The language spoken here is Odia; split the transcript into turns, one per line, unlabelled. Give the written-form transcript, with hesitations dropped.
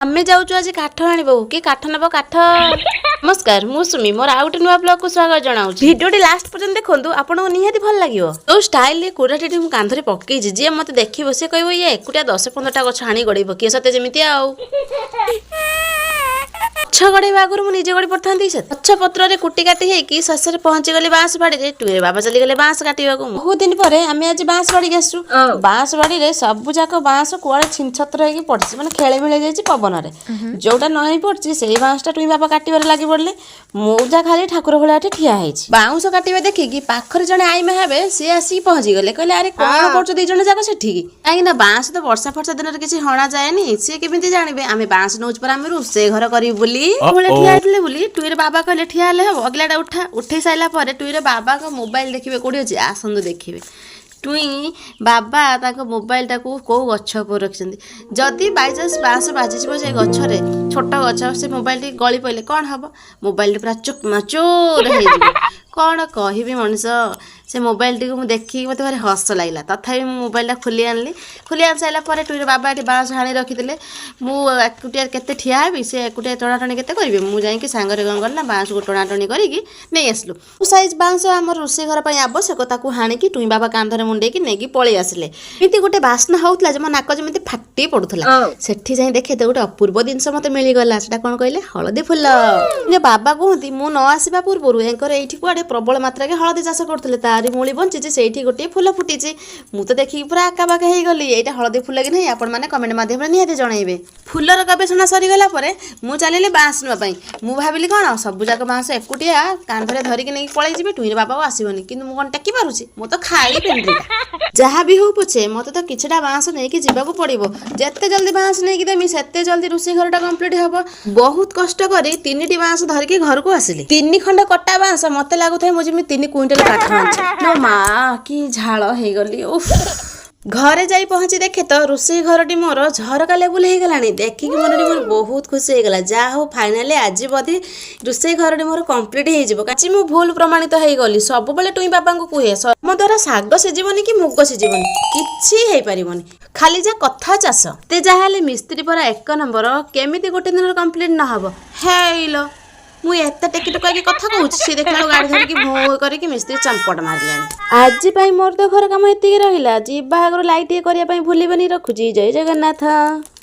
ଆମେ ଯାଉଛୁ ଆଜି କାଠ ଆଣିବାକୁ। କି କାଠ ନେବ କାଠ? ନମସ୍କାର, ମୁଁ ସୁମି, ମୋର ଆଉ ଗୋଟେ ନୂଆ ବ୍ଲଗକୁ ସ୍ୱାଗତ ଜଣାଉଛି। ଭିଡ଼ିଓଟି ଲାଷ୍ଟ ପର୍ଯ୍ୟନ୍ତ ଦେଖନ୍ତୁ, ଆପଣଙ୍କୁ ନିହାତି ଭଲ ଲାଗିବ। ଯୋଉ ଷ୍ଟାଇଲରେ କୁରାଢ଼ିଟି ମୁଁ କାନ୍ଧରେ ପକେଇଛି, ଯିଏ ମତେ ଦେଖିବ ସେ କହିବ ଇଏ ଏକୁଟିଆ 10-15ଟା ଗଛ ହାଣି ଗଡ଼େଇ ପକେଇବ ସତେ ଯେମିତି। ଆଉ ଗଛ ଗଡ଼େଇବା ଆଗରୁ ମୁଁ ନିଜେ ଗଡ଼ି ପଡ଼ିଥାନ୍ତି। ସେ ଗଛ ପତ୍ରରେ କୁଟି କାଟି ହେଇକି ଶେଷରେ ପହଞ୍ଚିଗଲି ବାଉଁଶ ବାଡ଼ିରେ। ଟୁଇରେ ବାବା ଚାଲିଗଲେ ବାଉଁଶ କାଟିବାକୁ। ବହୁତ ଦିନ ପରେ ଆମେ ଆଜି ବାଉଁଶ ବାଡ଼ିକି ଆସିଛୁ। ବାଉଁଶ ବାଡ଼ିରେ ସବୁ ଯାକ ବାଉଁଶ କୁଆଡ଼େ ଛିନଛତ୍ର ହେଇକି ପଡ଼ିଛି, ମାନେ ଖେଳି ଯାଇଛି ପବନରେ। ଯୋଉଟା ନ ହେଇ ପଡ଼ିଛି, ସେଇ ବାଉଁଶଟା ଟୁଇଁ ବାବା କାଟିବାରେ ଲାଗି ପଡ଼ିଲେ। ମୁଁ ଯା ଖାଲି ଠାକୁର ଭଳିଆ ଏଠି ଠିଆ ହେଇଛି। ବାଉଁଶ କାଟିବା ଦେଖିକି ପାଖରେ ଜଣେ ଆଇମା ହେବେ, ସିଏ ଆସିକି ପହଞ୍ଚିଗଲେ। କହିଲେ, "ଆରେ, କଣ କରୁଛ ଦି ଜଣ ଯାକ ସେଠିକି?" କାହିଁକି ନା ବାଉଁଶ ତ ବର୍ଷା ଫର୍ଷା ଦିନରେ କିଛି ହଣା ଯାଏନି। ସିଏ କେମିତି ଜାଣିବେ ଆମେ ବାଉଁଶ ନଉଛୁ ପରା ଆମେ ରୋଷେଇ ଘର କରିବୁ ବୋଲି। ଭଳିଆ ଠିଆ ହେଇଥିଲେ ବୋଲି ଟୁଇର ବାବା କହିଲେ, "ଠିଆ ହେଲେ ହବ, ଅଗିଲାଟା ଉଠା।" ଉଠେଇ ସାରିଲା ପରେ ଟୁଇର ବାବାଙ୍କ ମୋବାଇଲ ଦେଖିବେ କୋଉଠି ଅଛି, ଆସନ୍ତୁ ଦେଖିବେ। ଟୁଇଁ ବାବା ତାଙ୍କ ମୋବାଇଲଟାକୁ କୋଉ ଗଛ ଉପରେ ରଖିଛନ୍ତି। ଯଦି ବାଇଚାନ୍ସ ବାଉଁଶ ବାଜିଯିବ ସେ ଗଛରେ, ଛୋଟ ଗଛ, ସେ ମୋବାଇଲଟି ଗଳି ପଡ଼ିଲେ କ'ଣ ହବ? ମୋବାଇଲଟି ପୁରା ଚୁକମା ଚୁର ହେଇଯିବ। କ'ଣ କହିବି ମଣିଷ, ସେ ମୋବାଇଲଟିକୁ ମୁଁ ଦେଖିକି ମୋତେ ଭାରି ହସ ଲାଗିଲା। ତଥାପି ମୁଁ ମୋବାଇଲଟା ଖୋଲି ଆଣିଲି। ଖୋଲି ଆଣି ସାରିଲା ପରେ ଟୁଇର ବାବା ଏଠି ବାଉଁଶ ହାଣି ରଖିଥିଲେ। ମୁଁ ଏକୁଟିଆ କେତେ ଠିଆ ହେବି? ସେ ଏକୁଟିଆ ଟଣାଟଣି କେତେ କରିବେ? ମୁଁ ଯାଇକି ସାଙ୍ଗରେ କ'ଣ କଲି ନା ବାଉଁଶକୁ ଟଣାଟଣି କରିକି ନେଇ ଆସିଲୁ। ସାଇଜ୍ ବାଉଁଶ ଆମର ରୋଷେଇ ଘର ପାଇଁ ଆବଶ୍ୟକ, ତାକୁ ହାଣିକି ଟୁଇଁ ବାବା କାନ୍ଧରେ ମୁଣ୍ଡେଇକି ନେଇକି ପଳେଇ ଆସିଲେ। ଏମିତି ଗୋଟେ ବାସ୍ନା ହଉଥିଲା ଯେ ମୋ ନାକ ଯେମିତି ଫାଟି ପଡୁଥିଲା। ସେଠି ଯାଇ ଦେଖେ ତ ଗୋଟେ ଅପୂର୍ବ ଜିନିଷ ମତେ ମିଳିଗଲା। ସେଟା କ'ଣ କହିଲେ? ହଳଦୀ ଫୁଲ। ଯେ ବାବା କୁହନ୍ତି, ମୁଁ ନ ଆସିବା ପୂର୍ବରୁ ଏଙ୍କର ଏଇଠି କୁଆଡ଼େ ପ୍ରବଳ ମାତ୍ରାରେ ହଳଦୀ ଚାଷ କରୁଥିଲେ। ତାରି ମୂଳି ବଞ୍ଚିଛି, ସେଇଠି ଗୋଟିଏ ଫୁଲ ଫୁଟିଛି। ମୁଁ ତ ଦେଖିକି ପୁରା ଆକାବାକା ହେଇଗଲି। ଏଇଟା ହଳଦୀ ଫୁଲ କି ନାହିଁ, ଆପଣମାନେ କମେଣ୍ଟ ମାଧ୍ୟମରେ ନିହାତି ଜଣାଇବେ। ଫୁଲର ଗବେଷଣା ସରିଗଲା ପରେ ମୁଁ ଚାଲିଲି ବାଁସ ନେବା ପାଇଁ। ମୁଁ ଭାବିଲି କ'ଣ, ସବୁ ଯାକ ବାଁସ ଏକୁଟିଆ କାନ୍ଧରେ ଧରିକି ନେଇକି ପଳେଇ ଯିବି, ଟୁଇଁର ବାବା ଆଉ ଆସିବନି। କିନ୍ତୁ ମୁଁ କ'ଣ ଟେକି ପାରୁଛି? ମୁଁ ତ ଖାଲି ପେଣ୍ଡିଟା। ଯାହା ବି ହଉ ପଛେ, ମୋତେ ତ କିଛିଟା ବାଁସ ନେଇକି ଯିବାକୁ ପଡ଼ିବ। ଯେତେ ଜଲ୍ଦି ବାଁସ ନେଇକି ଦେମି, ସେତେ ଜଲ୍ଦି ରୋଷେଇ ଘରଟା କମ୍ପ୍ଲିଟ୍ ହବ। ବହୁତ କଷ୍ଟ କରି ତିନିଟି ବାଁସ ଧରିକି ଘରକୁ ଆସିଲି। ତିନି ଖଣ୍ଡ କଟା ବାଁସ, ମତେ ଲାଗୁଥାଏ ମୁଁ ଯେମିତି 3 କୁଇଣ୍ଟାଲ କାଠ ଆଣିଛି। ଲୋ ମା, କି ଝାଳ ହେଇଗଲି, ଉଫ୍। ଘରେ ଯାଇ ପହଞ୍ଚି ଦେଖେ ତ ରୋଷେଇ ଘରଟି ମୋର ଝରକା ଲେବୁଲ ହେଇଗଲାଣି। ଦେଖିକି ମନଟି ମୋର ବହୁତ ଖୁସି ହେଇଗଲା। ଯାହା ହଉ, ଫାଇନାଲି ଆଜି ବୋଧେ ରୋଷେଇ ଘରଟି ମୋର କମ୍ପ୍ଲିଟ୍ ହେଇଯିବ। ଆଜି ମୁଁ ଭୁଲ ପ୍ରମାଣିତ ହେଇଗଲି। ସବୁବେଳେ ଟୁଇଁ ବାବାଙ୍କୁ କୁହେ, ମୋ ଦ୍ୱାରା ଶାଗ ସିଝିବନି କି ମୁଗ ସିଝିବନି, କିଛି ହେଇପାରିବନି, ଖାଲି ଯା କଥା ଚାଷ। ତେ ଯାହା ହେଲେ ମିସ୍ତ୍ରୀ ପରା ଏକ ନମ୍ବର, କେମିତି ଗୋଟେ ଦିନରେ କମ୍ପ୍ଲିଟ୍ ନ ହବ? ହେଇଲୋ, ମୁଁ ଏତେ ଟେକି ଟୁକାକି କଥା କହୁଛି, ସେ ଦେଖିଲା ବେଳକୁ ଗାଡ଼ି ଧରିକି ଭୋ କରିକି ମିସ୍ତ୍ରୀ ଚମ୍ପଟ ମାରିଲାଣି। ଆଜି ପାଇଁ ମୋର ତ ଘର କାମ ଏତିକି ରହିଲା। ଯିବା ଆଗରୁ ଲାଇକ୍ ଟିକେ କରିବା ପାଇଁ ଭୁଲିବନି। ରଖୁଛି, ଜୟ ଜଗନ୍ନାଥ।